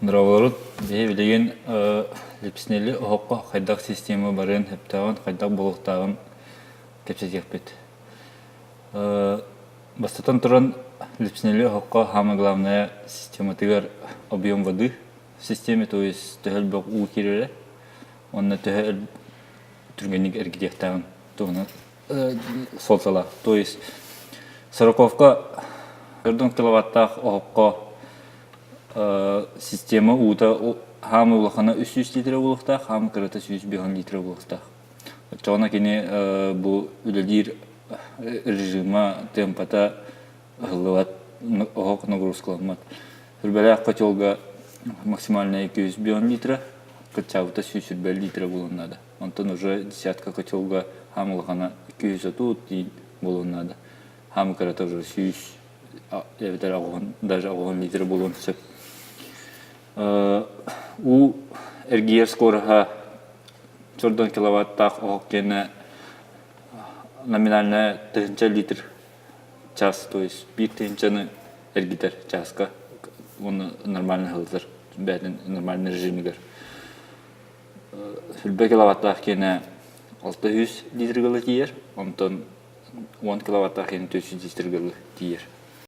Дорооболорут, биһи билигин Липснели оһоххо хайдах система барыан сөптөөҕүн, хайдах буолуохтааҕын кэпсэтиэхпит. Бастатан туран, Липснели оһоххо самое главное систематыгар объем воды в системе, то есть төһө элбэх уу киирэрэ уонна төһө түргэнник эргитиэхтээҕин туһунан суолталаах. То есть сороковка төрдүн киловаттаах оһоххо система уута хаамы улахана 300 литр буолуохтаах, хаамы кырата 105 литр буолуохтаах. Оччоҕуна кини бу үлэлиир режима, темпата ыһыллыбат, оһох нагрузкаламмат. Сүрбэлээх котелга максимальная 205 литра, кыччаабыта 120 литра буолуон наада. Онтон уже десятка котелга хаам улахана 230 диин буолуон наада. Хаамы кырата уже 100 эбэтэр аҕыһын даже аҕыһын литр буолуон сөп. Уу эргийэр скороһа чордон киловаттаах оһох киэнэ номинальная тыһыынча литр час, то есть биир тыһыынчаны эргитэр чааска уонна нормально ыһыллар бэйэтин нормальный режимигэр. Сүлбэ киловаттаах киэнэ 600 литргала тиийэр, онтон 10 киловаттаах киэнэ 400 литргала тиийэр.